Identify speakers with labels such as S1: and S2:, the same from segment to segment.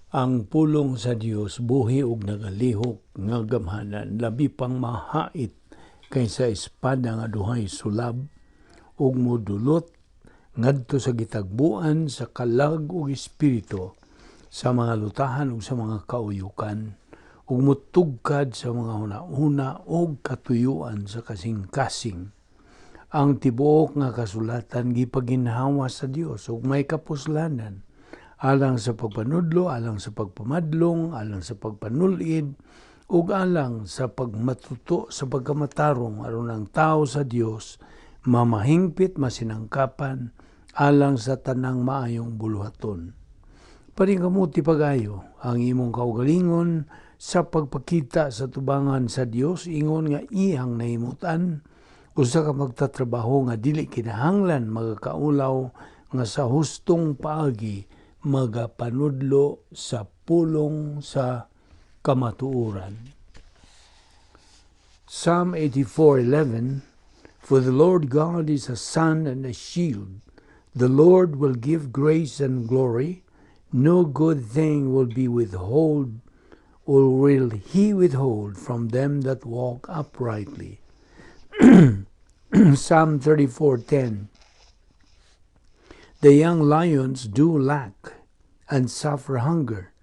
S1: Ang pulong sa Dios buhi ug nagalihok nga gamhanan, labi pang mahait kaysa espada nga duhay sulab, ug modulot ngadto sa gitagbuan sa kalag ug espiritu, sa mga lutahan ug sa mga kauyukan, ug motugkad sa mga hunahuna ug katuyuan sa kasing-kasing. Ang tibuok nga kasulatan gipaginhawa sa Dios ug may kapuslanan alang sa pagpanudlo, alang sa pagpamadlong, alang sa pagpanulid, ug alang sa pagmatuto sa pagkamatarong, aron ang tao sa Dios mamahingpit, masinangkapan alang sa tanang maayong buluhaton. Paningkamuti pag-ayo ang imong kaugalingon sa pagpakita sa tubangan sa Dios ingon nga iyang nahimutan, usa ka magtatrabaho nga dili kinahanglan magakaulaw, nga sa hustong paagi magapanudlo sa pulong sa kamatuoran. Psalm 84:11. For the Lord God is a sun and a shield. The Lord will give grace and glory. No good thing will be withhold or will he withhold from them that walk uprightly. Psalm 34:10. The young lions do lack and suffer hunger,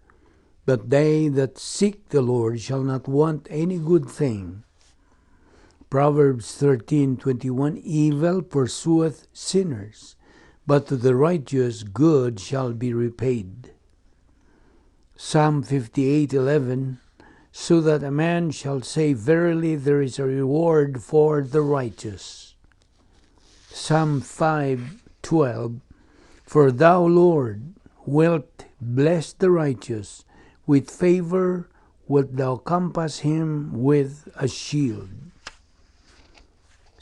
S1: but they that seek the Lord shall not want any good thing. Proverbs 13:21. Evil pursueth sinners, but to the righteous good shall be repaid. Psalm 58:11. So that a man shall say, "Verily there is a reward for the righteous." Psalm 5:12. For thou, Lord, wilt bless the righteous, with favor wilt thou compass him with a shield.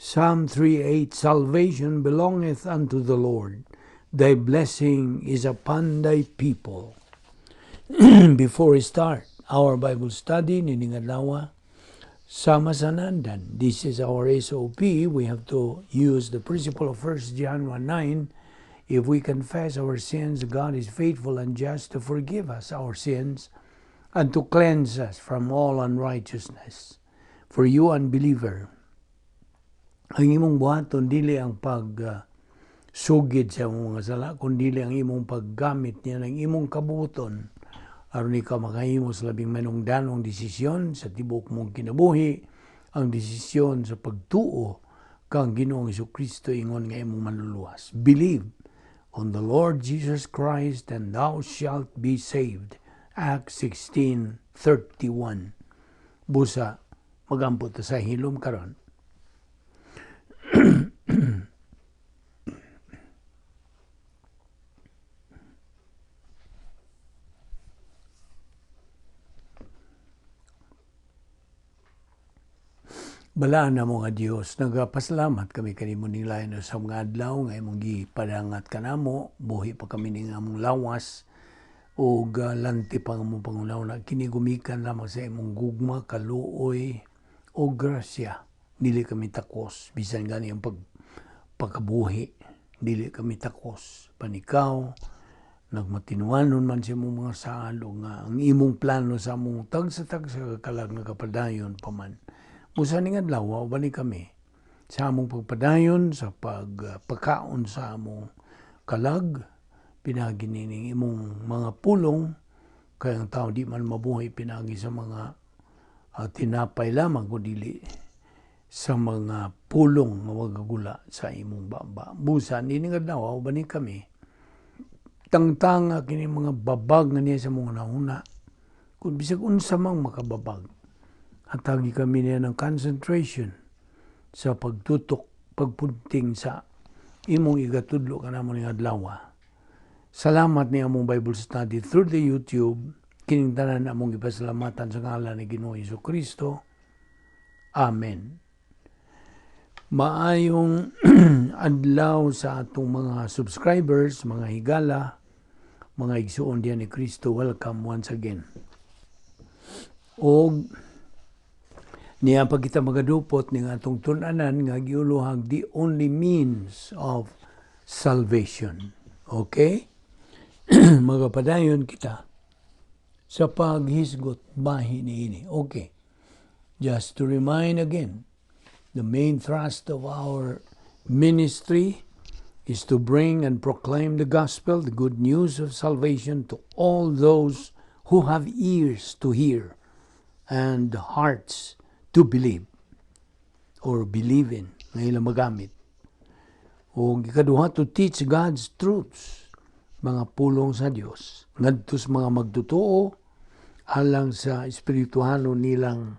S1: Psalm 3:8. Salvation belongeth unto the Lord. Thy blessing is upon thy people. Before we start our Bible study nining adlaw, sama sa nandan. This is our SOP. We have to use the principle of 1 John 1:9. If we confess our sins, God is faithful and just to forgive us our sins and to cleanse us from all unrighteousness. For you, unbeliever, ang imong buhaton dili ang pag sugid sa imong mga sala, kundi ang imong paggamit niya ng imong kabuoton aron ikaw makahimo sa labing manungdanong desisyon sa tibuok mong kinabuhi, ang desisyon sa pagtuo kang Ginoong Kristo ingon nga imong manluluwas. Believe on the Lord Jesus Christ and thou shalt be saved. Acts 16:31. Busa, magampo ta sa hilom karon. Balaan namo nga Dios, nagapasalamat kami kanimo ning lain sa mga adlaw nga imong gipadangat kanamo, buhi pa kami ning among lawas ug lanti pa among panghunahuna, kini gumikan lamang sa imong gugma, kaluoy ug grasya. Dili kami takos bisan gani ang pagkabuhi, dili kami takos. Panikaw nagmatinuanon man sa imong mga saad ug nga ang imong plano sa among tagsa-tagsa kalag nagapadayon pa man. Busa ning adlaw, uban ni kami sa among pagpadayon sa pagpakaon sa among kalag pinaagi nining imong mga pulong, kay ang tao di man mabuhay pinaagi sa mga tinapay lamang kundi sa mga pulong nga magagula sa imong baba. Busa nining adlaw, uban ni kami, tangtanga kini mga babag nga niya sa mga nahuna, kung bisag unsa mang makababag, hatagi kami niya ng concentration sa pagtutok, pagpunting sa imong igatudlo kanamo ning adlaw. Salamat ni among Bible study through the YouTube. Kining tanan among gipasalamatan sa ngalan ni Ginoong Kristo. Amen. Maayong adlaw sa atong mga subscribers, mga higala, mga igsuon diyan ni Kristo. Welcome once again. Og niya pa kita magadupot ning atong tun-anan nga giuluhag "The Only Means of Salvation." Okay? Magapadayon kita. Sa paghisgot bahin niini. Okay. Just to remind again, the main thrust of our ministry is to bring and proclaim the gospel, the good news of salvation, to all those who have ears to hear and hearts to believe or believe in nga ilang magamit. O ikaduha, to teach God's truths, mga pulong sa Dios, ngadto sa mga magtotoo alang sa espirituhano nilang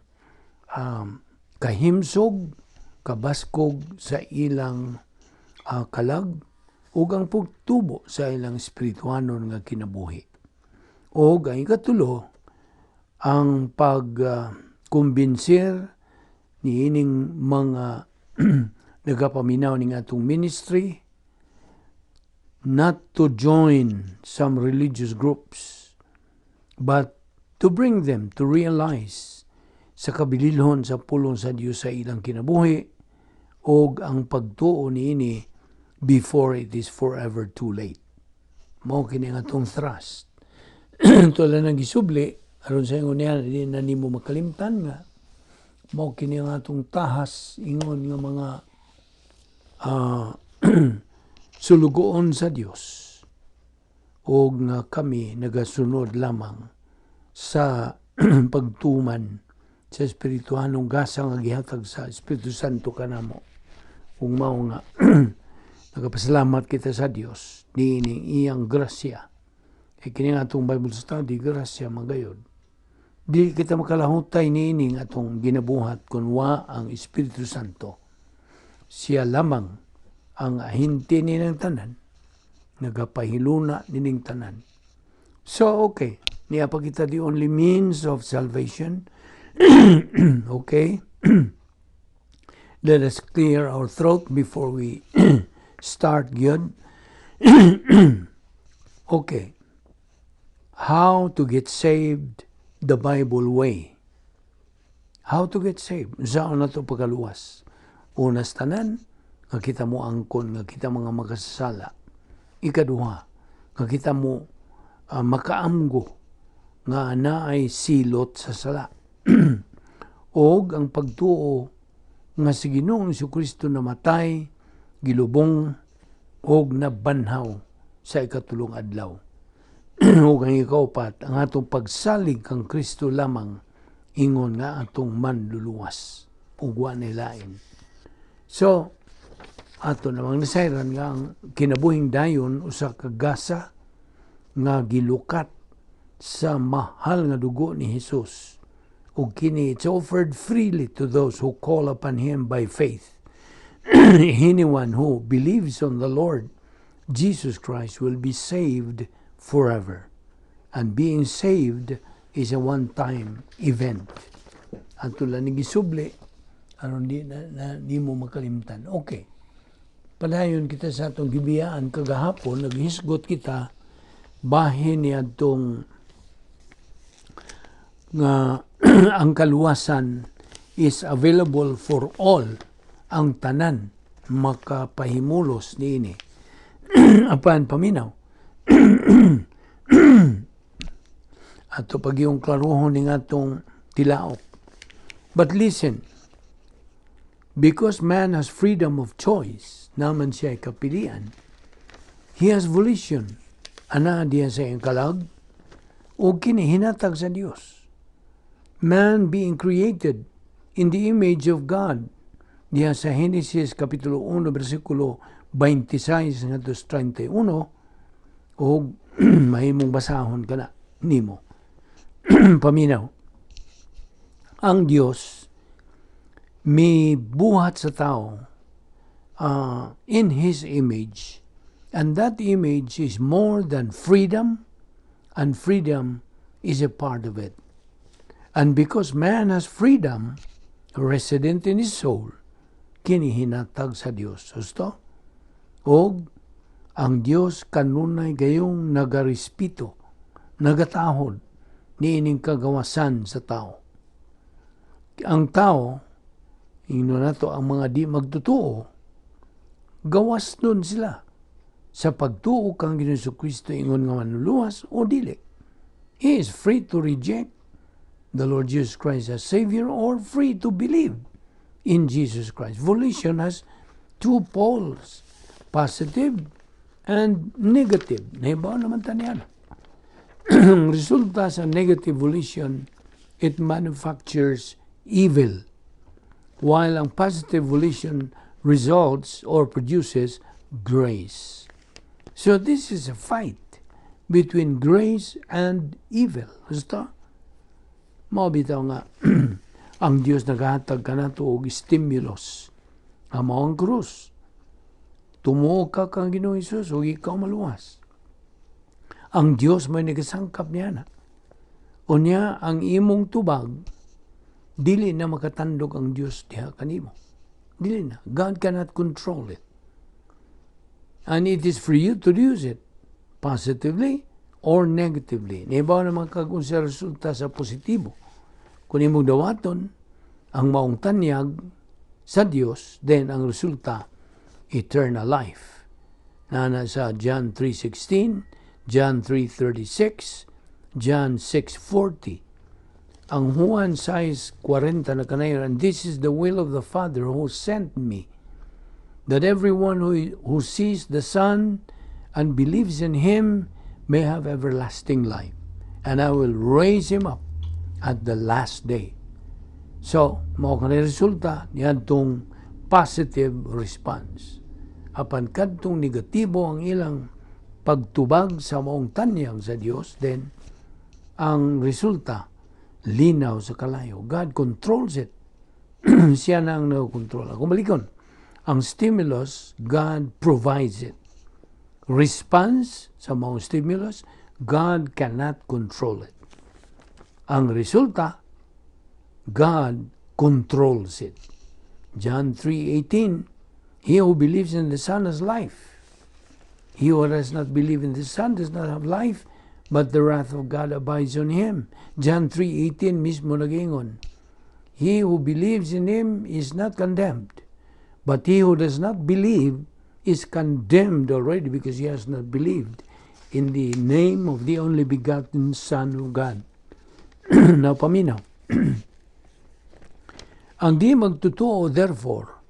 S1: kahimsog, kabaskog sa ilang kalag ug ang pagtubo sa ilang espirituhanon nga kinabuhi. O ang ikatulo, ang pag-kumbinsir niining mga nagapaminaw ning atong ministry not to join some religious groups but to bring them to realize sa kabililhon sa pulong sa Dios sa ilang kinabuhi og ang pagtuo niini before it is forever too late. Mao kini ang atong thrust. Tula nang gisubli aron sa ingon niya, di na nimo makalimtan nga mao kini ang atong tahas ingon nga mga sulugoon sa Dios og nga kami nagasunod lamang sa pagtuman sa espirituhanong gasa nga gihatag sa Espiritu Santo kanamo. Ug mao nga nagapasalamat kita sa Dios niining iyang grasya. Kay kini nga atong Bible study, grasya magayod. Di kita makalahutay niining atong ginabuhat kung wa ang Espiritu Santo. Siya lamang ang ahente nining tanan, nagapahiluna nining tanan. So, okay. Niya pa kita the only means of salvation. Okay? Let us clear our throat before we start good. Okay. How to get saved the Bible way. How to get saved? Saan na ito pagkaluwas? Una sa tanan, nga kita mo angkon, nga kita mga makasasala. Ikaduha, nga kita mo makaamgo nga naay silot sa sala. Og ang pagtuo nga si Ginoong Kristo namatay, gilubong, og nabanhaw sa ikatulong adlaw. Ug ang ikaupat, ang atong pagsalig kang Kristo lamang ingon nga atong manluluwas ug wa lain. So, ato namang nasayran nga ang kinabuhing dayon usa ka gasa nga gilukat sa mahal nga dugo ni Hesus, ug kini, it's offered freely to those who call upon him by faith. Anyone who believes on the Lord Jesus Christ will be saved forever. And being saved is a one-time event. Ato lang ni gisubli aron di na di mo makalimtan. Okay. Padayon kita sa atong gibiyaan kagahapon, naghisgot kita bahin ni adtong nga ang kaluwasan is available for all, ang tanan makapahimulos niini. Apan paminaw, ato pag yung klaruhon ning atong tilaok. But listen, because man has freedom of choice, naman siya kapilian, he has volition, ana diya sa iyang kalag, o kini hinatag sa Dios. Man being created in the image of God, diya sa Genesis Kapitulo 1, versikulo 26 ngadto 31, o mahimong basahon kana nimo. Paminaw. Ang Dios mi buhat sa tao in His image, and that image is more than freedom, and freedom is a part of it. And because man has freedom resident in his soul, kini hinatag sa Dios. Husto? Og ang Dios kanunay gayong nagarespeto, nagatahod niining kagawasan sa tao. Ang tao, ingno nato ang mga di magtotoo, gawas nun sila sa pagtuo kang Ginoong Kristo ingon nga manluluwas o dili. He is free to reject the Lord Jesus Christ as Savior or free to believe in Jesus Christ. Volition has two poles, positive and negative. Nahibaw naman ta niyan. Ang resulta sa negative volition, it manufactures evil, while ang positive volition results or produces grace. So this is a fight between grace and evil. Basta, mao bitaw nga ang Dios naghatag kanato og stimulus. Ang mao ang krus. Tumuo ka kang Ginoong Hesus ug ikaw maluwas. Ang Dios may nagasangkap niya na. Unya ang imong tubag, dili na makatandog ang Dios diha kanimo. Dili na. God cannot control it. And it is for you to use it positively or negatively. Nibaw naman kag unsa resulta sa positibo. Kung imong dawaton ang maong tanyag sa Dios, then ang resulta, eternal life. Na sa John 3:16, John 3:36, John 6:40. Ang Juan 6:40 na kanayon, "And this is the will of the Father who sent me, that everyone who sees the Son and believes in Him may have everlasting life, and I will raise him up at the last day." So, mao kani resulta niadtong positive response. Apan kadtong negatibo ang ilang pagtubag sa maong tanyag sa Dios, then ang resulta linaw sa kalayo. God controls it. Siya na ang nagkontrol. Kung balikon, ang stimulus, God provides it. Response sa maong stimulus, God cannot control it. Ang resulta, God controls it. John 3:18, "He who believes in the Son has life. He who does not believe in the Son does not have life, but the wrath of God abides on him." John 3:18 mismo nagingon, "He who believes in Him is not condemned, but he who does not believe is condemned already because he has not believed in the name of the only begotten Son of God." Now, paminaw. Ang di magtotoo, therefore,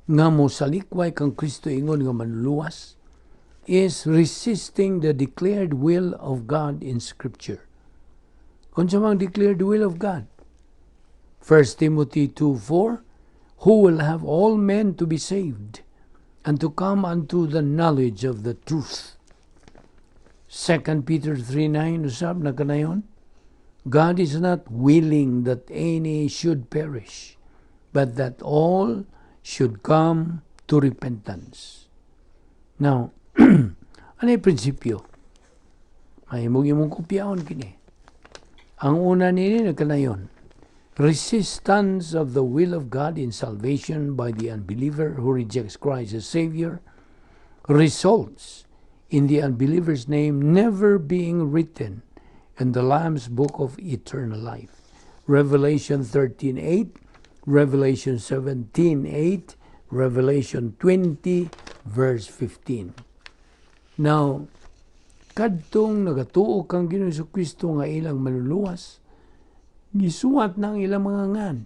S1: nga mo salikway kang Kristo ingon nga manluluwas, is resisting the declared will of God in Scripture. Unsa mang declared will of God? 1 Timothy 2:4, "Who will have all men to be saved and to come unto the knowledge of the truth." 2 Peter 3:9 usab nagkanayon, "God is not willing that any should perish, but that all should come to repentance." Now, ano yung prinsipyo? Mahimong imong kopyaon kini. Ang una nini nagkanayon, resistance of the will of God in salvation by the unbeliever who rejects Christ as Savior results in the unbeliever's name never being written in the Lamb's Book of Eternal Life. Revelation 13:8, Revelation 17:8, Revelation 20 verse 15. Now, kadtong nagatuo kang Ginoong Kristo nga ilang manluluwas, gisuwat na ang ilang mga ngan.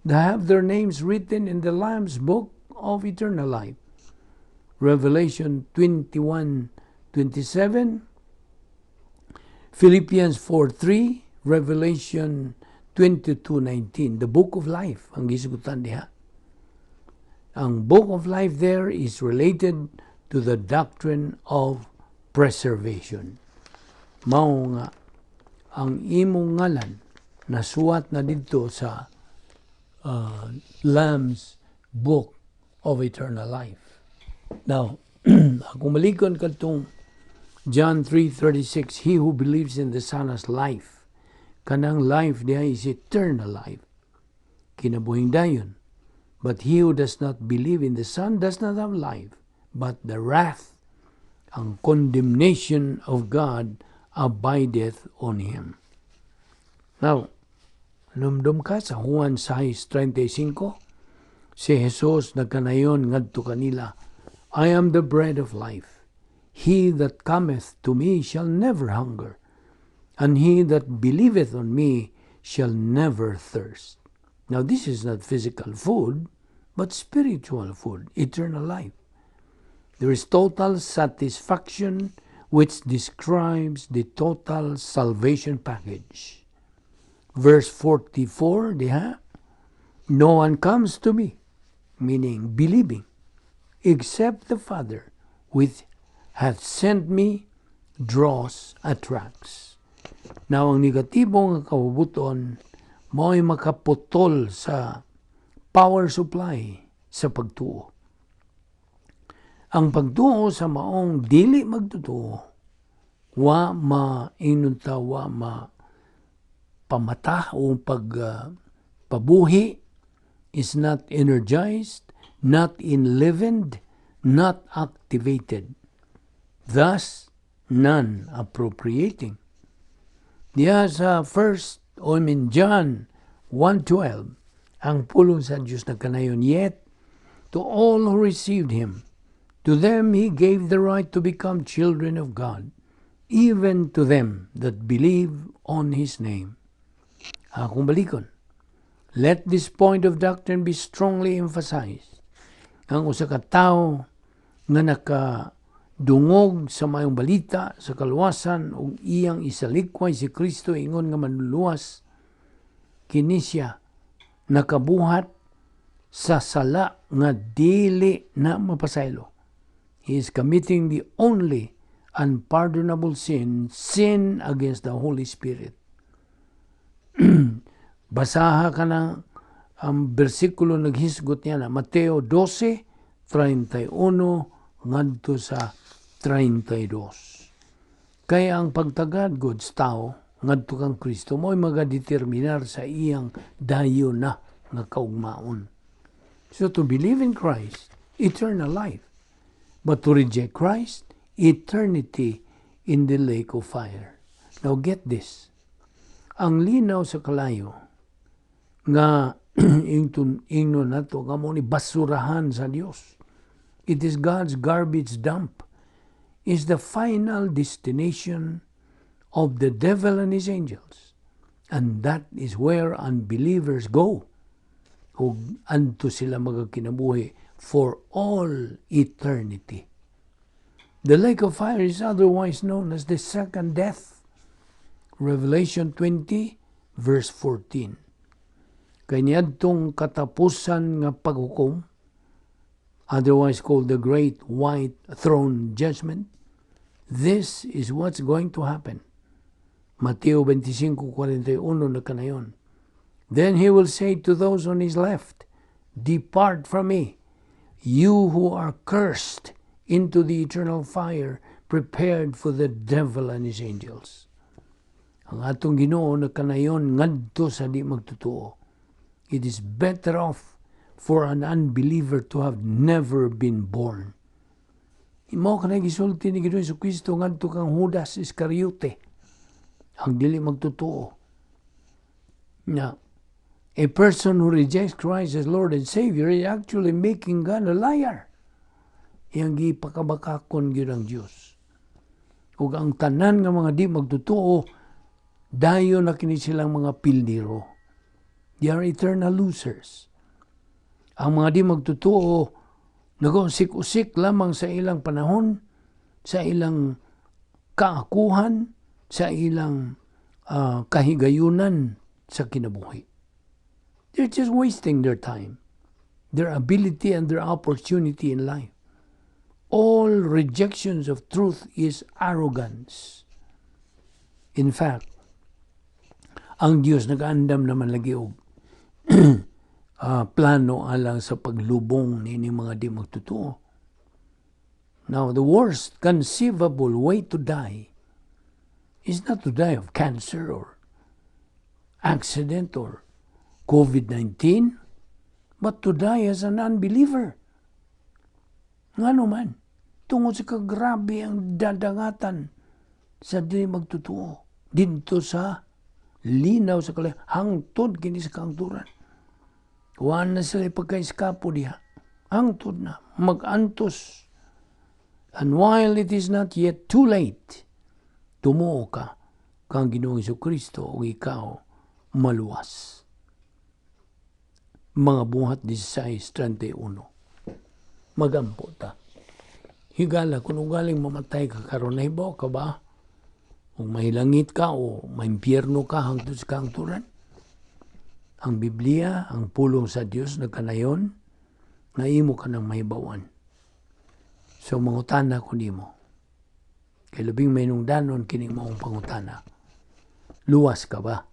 S1: They have their names written in the Lamb's Book of Eternal Life. Revelation 21:27, Philippians 4:3, Revelation 22:19, the Book of Life, ang gisugutan diha. Ang Book of Life there is related to the doctrine of preservation. Mao nga ang imong ngalan nasuwat na didto sa Lamb's Book of Eternal Life. Now, akong malikon kadtong John 3:36, "He who believes in the Son has life." Kanang life diha is eternal life. Kinabuhing dayon. "But he who does not believe in the Son does not have life, but the wrath ang condemnation of God abideth on him." Now, numdum ka sa Juan 6:35, si Jesus nagkanayon ngadto kanila, "I am the bread of life. He that cometh to me shall never hunger, And he that believeth on me shall never thirst. Now, this is not physical food, but spiritual food, eternal life. There is total satisfaction, which describes the total salvation package. Verse 44, diha, "No one comes to me," meaning believing, "except the Father which hath sent me draws," attracts. Now, ang negatibo nga kabubut-on, mao'y makaputol sa power supply sa pagtuo. Ang pagtuo sa maong dili magtotoo, wa ma-ingon ta, wa ma pamata o pag pabuhi, is not energized, not enlivened, not activated. Thus, none appropriating. Diya sa first, I mean John 1:12, ang pulong sa Diyos na kanayon, "Yet, to all who received Him, to them He gave the right to become children of God, even to them that believe on His name." Akong balikon. Let this point of doctrine be strongly emphasized. Ang usa ka tawo nga nakadungog sa maayong balita sa kaluwasan ug iyang isalikway si Kristo ingon nga manluluwas, kini siya nakabuhat sa sala nga dili na mapasaylo. He is committing the only unpardonable sin, sin against the Holy Spirit. Basaha ka ng ang bersikulo naghisgot niya na Mateo 12:31 ngadto sa 32. Kaya ang pagtagad gud sa tao ngadto kang Kristo mo'y magadeterminar sa iyang dayon na nga kaugmaon. So to believe in Christ, eternal life. But to reject Christ, eternity in the lake of fire. Now get this. Ang linaw sa kalayo nga ingnon nato nga mo ni basurahan sa Dios. It is God's garbage dump. Is the final destination of the devil and his angels. And that is where unbelievers go. Ug adto sila magakinabuhi for all eternity. The lake of fire is otherwise known as the second death. Revelation 20 verse 14. Kay niadtong katapusan nga paghukom, otherwise called the Great White Throne Judgment, this is what's going to happen. Mateo 25:41 na kanayon. "Then he will say to those on his left, 'Depart from me, you who are cursed, into the eternal fire prepared for the devil and his angels.'" Ang atong Ginoo nagkanayon ngadto sa di magtotoo. It is better off for an unbeliever to have never been born. Mao kanay gisulti ni Ginoong Kristo ngadto kang Judas Iscariote, ang dili magtotoo. Na a person who rejects Christ as Lord and Savior is actually making God a liar. Iyang gipakabakakon gyud ang Dios. Ug ang tanan nga mga di magtotoo, dayon na kini silang mga pildiro. They are eternal losers. Ang mga di magtotoo, nag-usik-usik lamang sa ilang panahon, sa ilang kaakuhan, sa ilang kahigayunan sa kinabuhi. They're just wasting their time, their ability and their opportunity in life. All rejections of truth is arrogance. In fact, ang Diyos nag-andam naman lagi og plano alang sa paglubong nini mga di magtotoo. Now, the worst conceivable way to die is not to die of cancer or accident or COVID-19, but to die as an unbeliever. Ngano man, tungod sa kagrabe ang dadangatan sa di magtotoo didto sa linaw sa kalayo, hangtod kini sa kahangturan. Wa na sila pagka-eskapo diha. Hangtod na, mag-antos. And while it is not yet too late, tumuo ka kang Ginoong Kristo ug ikaw maluwas. Mga Buhat 16:31. Magampo ta. Higala, kung ugaling mamatay ka karon, nahibaw ka ba kung mahilangit ka o maimpyerno ka hangtod sa kahangturan? Ang Biblia, ang pulong sa Dios, nagkanayon nga imo ka nang mahibawan. So mangutana ko nimo. Kay labing mahinungdanon kining maong pangutana. Luwas ka ba?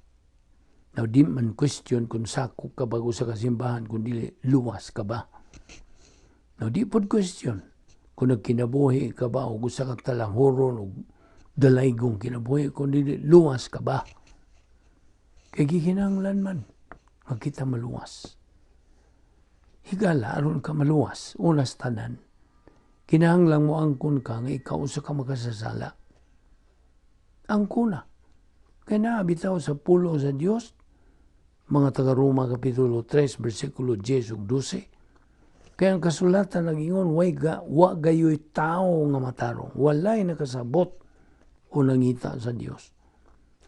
S1: Now, di man question kung sakop ka ba sa kasimbahan, kung dili, luwas ka ba? Now, di pod question kung nagkinabuhi ka ba o usa ka talanghuron o dalaygong kinabuhi, kung dili, luwas ka ba? Kay gikinahanglan man nga kita maluwas. Higala, aron ka maluwas, unas tanan, kinahanglan mo angkon ka nga ikaw usa ka makasasala. Angkona. Kay naa bitaw sa pulong sa Dios, Mga taga-Roma Kapitulo 3, versikulo 10 ug 12. Kaya ang kasulatan nagingon, way ga, wa gayoy tao nga matarong. Walay nakasabot o nangita sa Dios.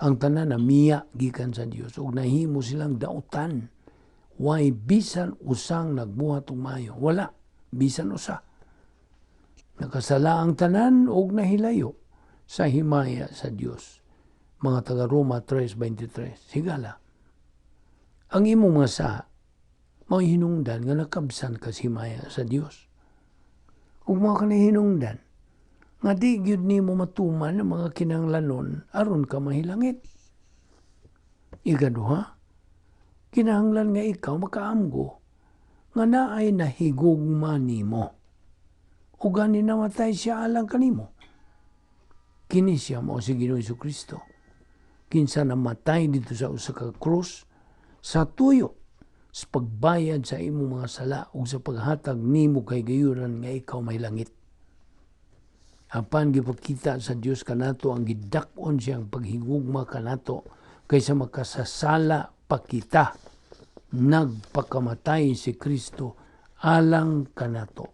S1: Ang tanan na miya gikan sa Dios ug nahimo silang dautan. Way bisan usang nagbuhat og maayo. Wala bisan usa. Nakasala ang tanan ug nahilayo sa himaya sa Dios. Mga taga Roma 3:23. Higala. Ang imong mga sala mao hinungdan nga nakabsan ka sa himaya sa Dios. Ug mao ka hinungdan nga di gyud nimo matuman ang mga kinahanglanon aron ka mahilangit. Ikaduha, kinahanglan nga ikaw makaamgo nga naay nahigugma nimo. Ug gani namatay siya alang kanimo. Kini siya mao si Ginoong Kristo. Kinsa namatay dito sa usa ka krus sa tuyo sa pagbayad sa imong mga sala ug sa paghatag nimo kay gayunan nga ikaw mahilangit. Apan gipakita sa Dios kanato ang gidak-on siyang paghigugma kanato kaysa makasasala pa kita, nagpakamatay si Kristo alang kanato.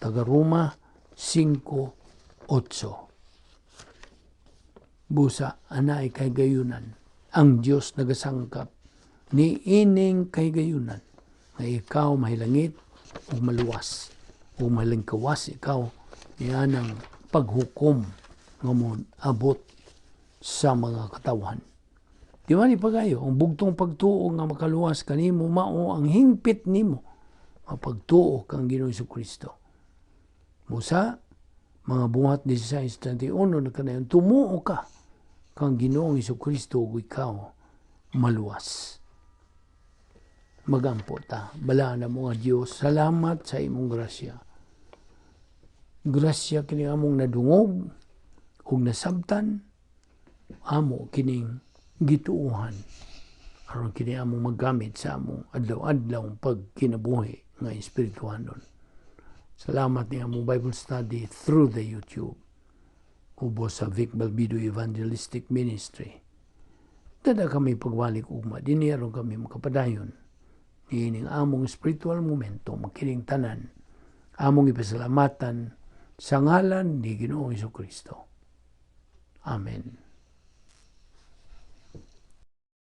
S1: Taga Roma 5:8. Busa anay kay gayunan ang Dios nagasangkap ni ining kahigayunan nga ikaw mahilangit o maluwas o malingkawas ikaw nianang paghukom nga mo abot sa mga katawhan. Di ba ni pagayo, ang bugtong pagtuo nga makaluwas kanimo mao ang hingpit nimo nga pagtuo kang Ginoong Kristo. Musa, Mga Buhat 16:31 na kanayon, tumuo ka kang Ginoong Kristo ug ikaw maluwas. Magampo ta. Balaan mo nga Dios, salamat sa imong grasya. Grasya kini among nadungog ug nasabtan, amo kining gituohan aron kini among magamit sa among adlaw-adlaw pagkinabuhi nga espirituhanon. Salamat ni among Bible study through the YouTube ubos sa Vic Balbido Evangelistic Ministry. Dada kami pagbalik ugma, dinhi aron kami makapadayon niining among spiritual momentum, kining tanan among ipasalamatan sa ngalan ni Ginoong Kristo. Amen.